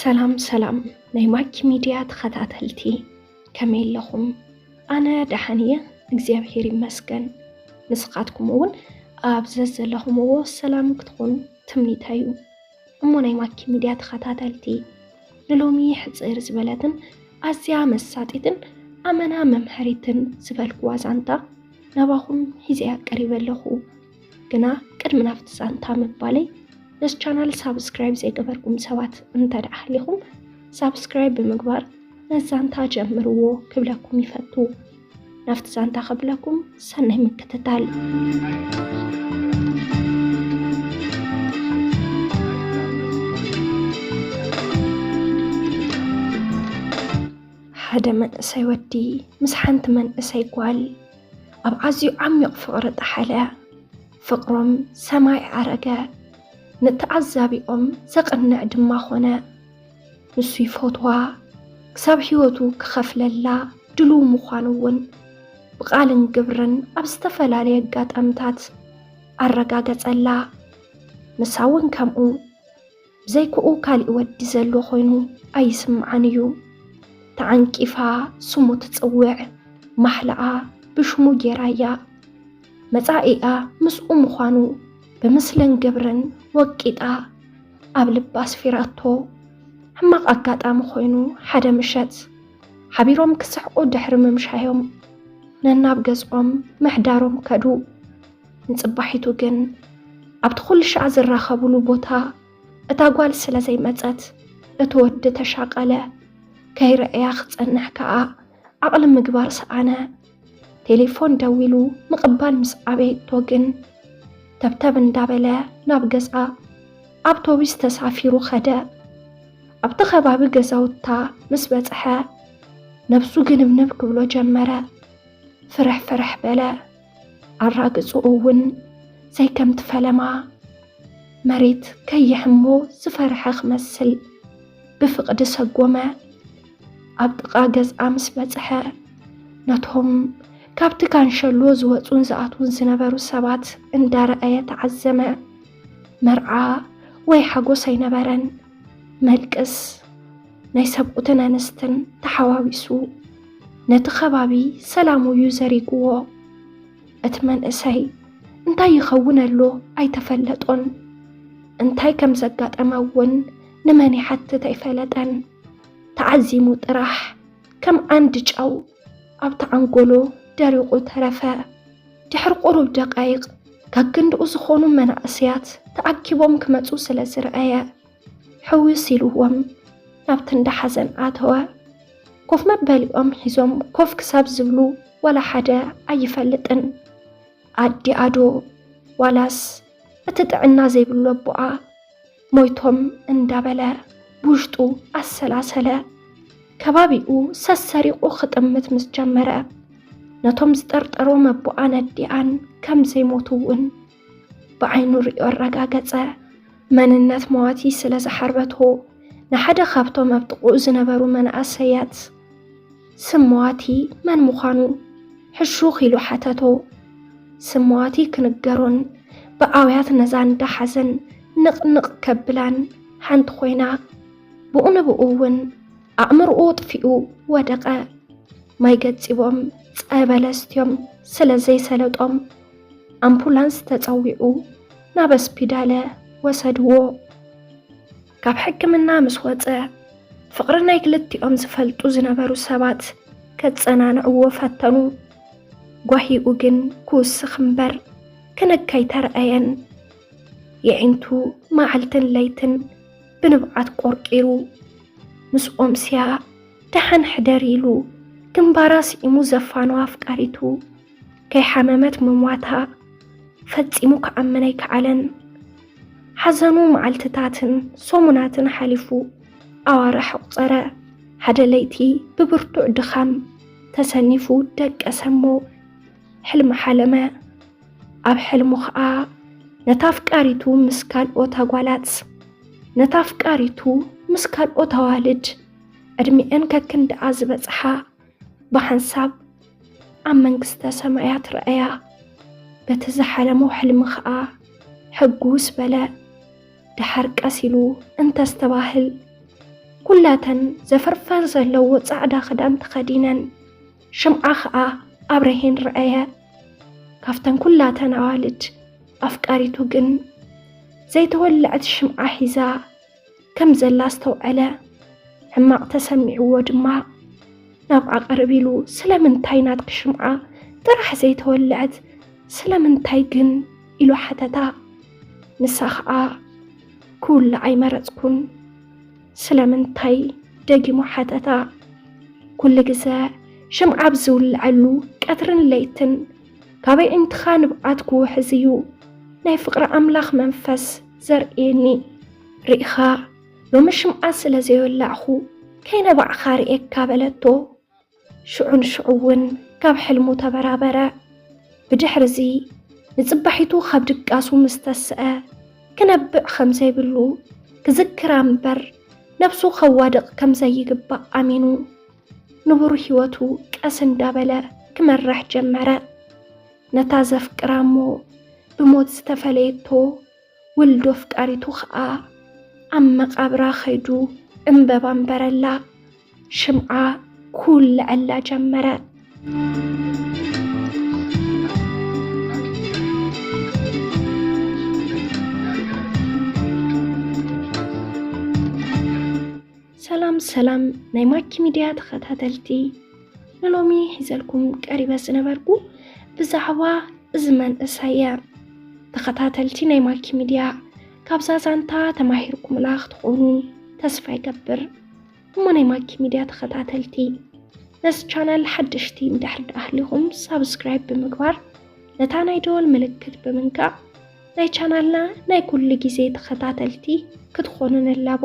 ሰላም ሰላም ናይ ማኪ ሚድያ ተኸታተልቲ፣ ከመይ ኣለኹም? ኣነ ደሓን እየ፣ እግዚኣብሔር ይመስገን። ንስኻትኩም እውን ኣብ ዘዘለኹምዎ ሰላም ክትኾኑ ትምኒተይ እዩ። እሞ ናይ ማኪ ሚድያ ተኸታተልቲ፣ ንሎሚ ሕጽር ዝበለትን ኣዝያ መሳጢትን ኣመና መምሃሪትን ዝበልኩዋ ዛንታ ናባኹም ሒዘያ ቀሪበ ኣለኹ። ግና ቅድሚ ናብቲ ዛንታ ምባለይ፣ ነዚ ቻናል ሳብስክራይብ ዘይገበርኩም ሰባት እንተ ደኣ ሃሊኹም፣ ሳብስክራይብ ብምግባር ነዚ ዛንታ ጀምርዎ ክብለኩም ይፈቱ። ናብቲ ዛንታ ከብለኩም ሰናይ ምክትታል። ሓደ መንእሰይ ወዲ ምስ ሓንቲ መንእሰይ ጓል ኣብ ኣዝዩ ዓሚቕ ፍቕሪ ጠሓለ። ፍቕሮም ሰማይ ዓረገ፣ ንተዓዛቢኦም ዘቕንዕ ድማ ኾነ። ንሱ ይፈትዋ፣ ክሳብ ህይወቱ ክኸፍለላ ድሉው ምዃኑ እውን ብቓልን ግብርን ኣብ ዝተፈላለየ ኣጋጣምታት ኣረጋገጸላ። ንሳ እውን ከምኡ። ብዘይክኡ ካሊእ ወዲ ዘሎ ኮይኑ ኣይስምዓን እዩ። ተዓንቂፋ ስሙ ትጽውዕ፣ ማሕላኣ ብሽሙ ጌራያ። መጻኢኣ ምስኡ ምዃኑ ብምስልን ግብርን ወቂጣ ኣብ ልባ ኣስፊራቶ። ሕማቕ ኣጋጣሚ ኮይኑ ሓደ ምሸት ሓቢሮም ክስሕቁ ድሕሪ ምምሻዮም ነናብ ገዝኦም ምሕዳሮም ከዱ። ንጽባሒቱ ግን ኣብቲ ኩሉ ሻዕ ዝራኸቡሉ ቦታ እታ ጓል ስለ ዘይመጸት እቲ ወዲ ተሻቐለ። ከይረኣያ ክጸንሕ ከኣ ዓቕሊ ምግባር ሰኣነ። ቴሌፎን ደዊሉ ምቕባል ምስ ኣበየቶ ግን ተብተብ እንዳበለ ናብ ገዝኣ ኣውቶቡስ ተሳፊሩ ኸደ። ኣብቲ ከባቢ ገዛውታ ምስ በጽሐ ነብሱ ግንብንብ ክብሎ ጀመረ። ፍርሕ ፍርሕ በለ። ኣራግጽኡ እውን ዘይከምቲ ፈለማ መሬት ከይሕሞ ዝፈርሐ ክመስል ብፍቕዲ ሰጎመ። ኣብ ጥቓ ገዝኣ ምስ በጽሐ ነቶም ካብቲ ካንሸሎ ዝወጹን ዝኣትዉን ዝነበሩ ሰባት እንዳረኣየ ተዓዘመ። መርዓ ወይ ሓጎስ ኣይነበረን። መልቅስ ናይ ሰብኡትን ኣንስትን ተሓዋዊሱ ነቲ ከባቢ ሰላሙ እዩ ዘሪግዎ። እቲ መንእሰይ እንታይ ይኸውን ኣሎ ኣይተፈለጦን። እንታይ ከም ዘጋጠመ እውን ንመን ይሓትት ኣይፈለጠን። ተዓዚሙ ጥራሕ ከም ዓንዲ ጨው ኣብቲ ዓንጎሎ ደሪቑ ተረፈ። ድሕሪ ቁሩብ ደቃይቕ ካብ ክንድኡ ዝኾኑ መናእሰያት ተኣኪቦም ክመጹ ስለ ዝረኣየ ሕውስ ኢልዎም ናብቲ እንዳ ሓዘን ኣተወ። ኮፍ መበሊኦም ሒዞም ኮፍ ክሳብ ዝብሉ ዋላ ሓደ ኣይፈልጥን። ኣዲኣዶ ዋላስ እቲ ጥዕና ዘይብሉ ኣቦኣ ሞይቶም እንዳበለ ብውሽጡ ኣሰላሰለ። ከባቢኡ ሰሰሪቑ ክጥምት ምስ ጀመረ ነቶም ዝጠርጠሮም ኣቦኣን ኣዲኣን ከም ዘይሞቱ እውን ብዓይኑ ሪኦ ኣረጋገጸ። መንነት መዋቲ ስለ ዝሓርበቶ ንሓደ ካብቶም ኣብ ጥቕኡ ዝነበሩ መናእሰያት ስም መዋቲ መን ምዃኑ ሕሹኽ ኢሉ ሓተቶ። ስም መዋቲ ክንገሮን ብኣውያት ነዛ እንዳ ሓዘን ንቕንቕ ከብላን ሓንቲ ኮይና ብኡ ንብኡ እውን ኣእምርኡ ጥፊኡ ወደቐ። ማይ ገጺቦም ጸበለ ኣስትዮም ስለ ዘይሰለጦም ኣምቡላንስ ተጸዊዑ ናብ ስፒዳለ ወሰድዎ። ካብ ሕክምና ምስ ወጸ ፍቕሪ ናይ ክልቲኦም ዝፈልጡ ዝነበሩ ሰባት ከጸናንዕዎ ፈተኑ። ጓሂኡ ግን ክውስኽ እምበር ክንክ ኣይተረኣየን። የዒንቱ መዓልትን ለይትን ብንብዓት ቆርቂሩ ምስ ኦምስያ ደሓን ሕደር ኢሉ ግንባራ ስኢሙ ዘፋነዋ ኣፍቃሪቱ ከይሓመመት ምሟታ ፈጺሙ ክኣምን ኣይከኣለን። ሓዘኑ መዓልትታትን ሰሙናትን ሓሊፉ ኣዋርሕ ኣቑጸረ። ሓደ ለይቲ ብብርቱዕ ድኻም ተሰኒፉ ደቀሰ እሞ ሕልሚ ሓለመ። ኣብ ሕልሙ ኸኣ ነታ ኣፍቃሪቱ ምስ ካልኦት ኣጓላት፣ ነታ ኣፍቃሪቱ ምስ ካልኦት ኣዋልድ ዕድሚኤን ከክንድኣ ዝበጽሓ ብሓንሳብ ኣብ መንግስተ ሰማያት ረኣያ። በቲ ዝሓለሞ ሕልሚ ኸኣ ሕጉስ በለ። ደሓር ቀስ ኢሉ እንተስተባህል ኩላተን ዘፈርፈር ዘለዎ ጻዕዳ ክዳን ተኸዲነን። ሽምዓ ኸኣ ኣብረሄን ረኣየ። ካብተን ኩላተን ኣዋልድ ኣፍቃሪቱ ግን ዘይተወልዐት ሽምዓ ሒዛ ከም ዘላ ኣስተውዐለ። ሕማቕ ተሰሚዕዎ ድማ ናብኣ ቅርብ ኢሉ፣ "ስለምንታይ ናትኪ ሽምዓ ጥራሕ ዘይተወልዐት? ስለምንታይ ግን?" ኢሉ ሓተታ። ንሳ ኸኣ፣ "ክውልዕ ኣይመረጽኩን። ስለምንታይ?" ደጊሙ ሓተታ። "ኩሉ ግዘ ሽምዓ ኣብ ዝውልዐሉ ቀትርን ለይትን ካብ ኣዒንትኻ ንብዓት ክውሕዝ እዩ። ናይ ፍቕሪ ኣምላኽ መንፈስ ዘርእየኒ። ርኢኻ፣ ሎሚ ሽምዓ ስለ ዘይወላዕኹ ከይነባዕኻ ርእየካ" በለቶ። ሽዑ ንሽዑ እውን ካብ ሕልሙ ተበራበረ። ብድሕርዚ ንጽባሒቱ ካብ ድቃሱ ምስ ተስአ፣ ክነብዕ ከም ዘይብሉ ክዝክራ እምበር ነብሱ ከዋድቕ ከም ዘይግባእ ኣሚኑ፣ ንቡር ህይወቱ ቀስ እንዳበለ ክመርሕ ጀመረ። ነታ ዘፍቅራ እሞ ብሞት ዝተፈለየቶ ውልዶ ኣፍቃሪቱ ኸኣ ኣብ መቓብራ ኸይዱ ዕምበባ ኣንበረላ። ሽምዓ ክውልዐላ ጀመረ። ሰላም ሰላም ናይ ማኪ ሚድያ ተኸታተልቲ፣ ንሎሚ ሒዘልኩም ቀሪበ ዝነበርኩ ብዛዕባ እዚ መንእሰይ እየ። ተኸታተልቲ ናይ ማኪ ሚድያ፣ ካብዛ ዛንታ ተማሂርኩምላ ክትኾኑ ተስፋ ይገብር። እሞ ናይ ማኪ ሚድያ ተኸታተልቲ፣ ነዚ ቻናል ሓደሽቲ እንድሕር ደኣ ሃሊኹም፣ ሳብስክራይብ ብምግባር፣ ነታ ናይ ደወል ምልክት ብምንካእ፣ ናይ ቻናልና ናይ ኩሉ ግዜ ተኸታተልቲ ክትኾኑ ንላቦ።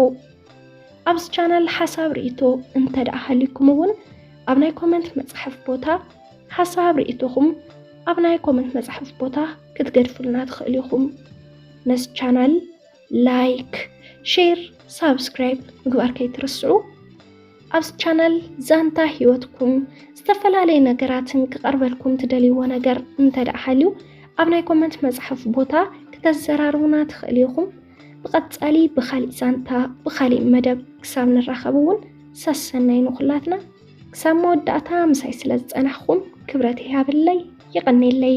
ኣብዚ ቻናል ሓሳብ ርእይቶ እንተ ደኣ ሃልዩኩም እውን፣ ኣብ ናይ ኮመንት መጽሓፍ ቦታ ሓሳብ ርእይቶኹም ኣብ ናይ ኮመንት መጽሓፍ ቦታ ክትገድፉልና ትኽእሉ ኢኹም። ነዚ ቻናል ላይክ፣ ሼር፣ ሳብስክራይብ ምግባር ከይትርስዑ። ኣብዚ ቻናል ዛንታ ህይወትኩም፣ ዝተፈላለዩ ነገራትን ክቐርበልኩም ትደልይዎ ነገር እንተ ደኣ ሃልዩ፣ ኣብ ናይ ኮመንት መጽሓፍ ቦታ ክተዘራርቡና ትኽእሉ ኢኹም። ብቐጻሊ ብኻሊእ ዛንታ፣ ብኻሊእ መደብ ክሳብ ንራኸብ እውን ሰሰናይ ንኹላትና። ክሳብ መወዳእታ ምሳይ ስለ ዝጸናሕኩም ክብረት ይሃበለይ፣ ይቐኔለይ።